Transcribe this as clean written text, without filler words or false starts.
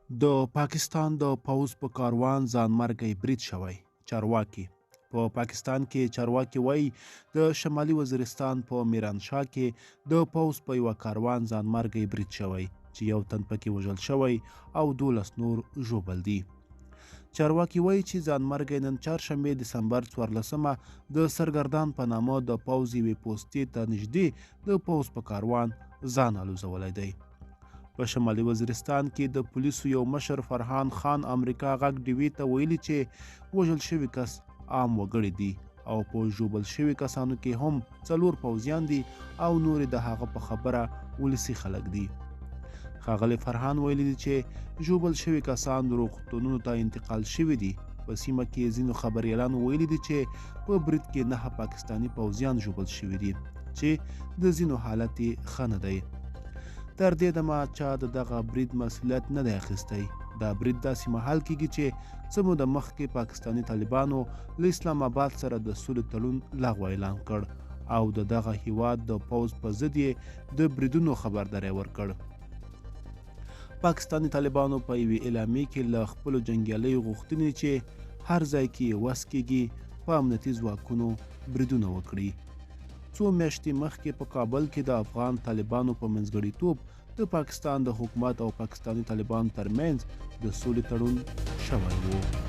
د پاکستان د پوځ په کاروان ځانمرګی برید شوی. چارواکي په پاکستان کې چارواکي وایي، د شمالي وزیرستان په میرانشاه کې د پوځ په یوه کاروان ځانمرګی برید شوی چې یو تن پکې وژل شوی او 12 نور ژوبل دي. چارواکي وایي چې ځانمرګی نن چهارشنبه دسمبر 14مه د سرګردان په نامه د پوځ یوې پوستې ته نږدې د پوځ په کاروان ځان الوزولی دی. په شمالي وزیرستان کې د پولیسو یو مشر فرهان خان امریکا غږ ډیوې ته ویلي چې وژل شوي کس عام وګړي دي او په ژوبل شوي کسانو کې هم 4 پوځیان دي او نور د هغه په خبره ولسي خلک دي. ښاغلي فرهان ویلي دي چې ژوبل شوي کسان روغتونونو ته انتقال شوي دي. په سیمه کې ځینو خبریالانو ویلي دي چې په برید کې 9 پاکستاني پوځیان ژوبل شوي دي چې د ځینو حالت یې ښه نه دی. تر دې دمه چا د دغه برید مسؤلیت نه دی اخیستی. دا برید داسې مهال کیږي چې څه موده مخکې پاکستاني طالبانو له اسلام آباد سره د سولې تړون لغوه اعلان کړ او د دغه هیواد د پوځ په ضد یې د بریدونو خبرداری ورکړ. پاکستاني طالبانو په یوې اعلامیې کې له خپلو جنګیالیو غوښتنې چې هر ځای کې یې وس کیږي په امنیتي ځواکونو بریدونه وکړي. څو میاشتې مخکې په کابل کې د افغان طالبانو په منځګړیتوب د پاکستان د حکومت او پاکستاني طالبانو ترمنځ د سولې تړون شوی و.